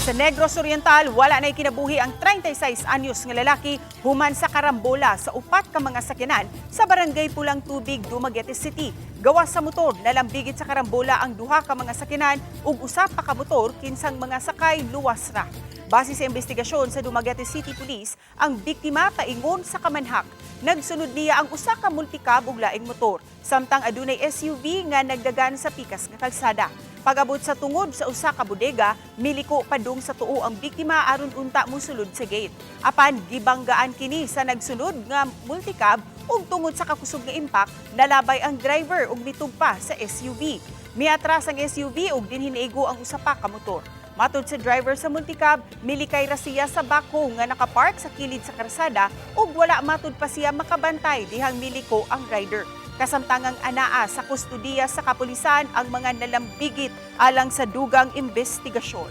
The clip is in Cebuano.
Sa Negros Oriental, wala na kinabuhi ang 36 anyos nga lalaki human sa karambola sa upat ka mga sakyanan sa Barangay Pulang Tubig, Dumaguete City. Gawas sa motor, nalambigit sa karambola ang duha ka mga sakyanan ug usa pa ka motor kinsang mga sakay luwas ra. Base sa investigasyon sa Dumaguete City Police, ang biktima paingon sa kamanhak. Nagsunod niya ang usa ka multicab ug laing motor, samtang adunay SUV nga nagdagan sa pikas nga kalsada. Pag-abot sa tungod sa usa ka bodega, miliko padung sa tuo ang biktima aron unta mosulod sa gate. Apan gibanggaan kini sa nagsunod nga multicab ug tungod sa kakusog nga impact, nalabay ang driver ug mitugpa sa SUV. Miatras ang SUV ug dinhi naigo ang usa pa ka motor. Matod sa driver sa multicab, milikay ra siya sa backhoe nga nakapark sa kilid sa karsada ug wala matud pa siya makabantay dihang miliko ang rider. Kasamtangang anaa sa kustudiya sa kapulisan ang mga nalambigit alang sa dugang investigasyon.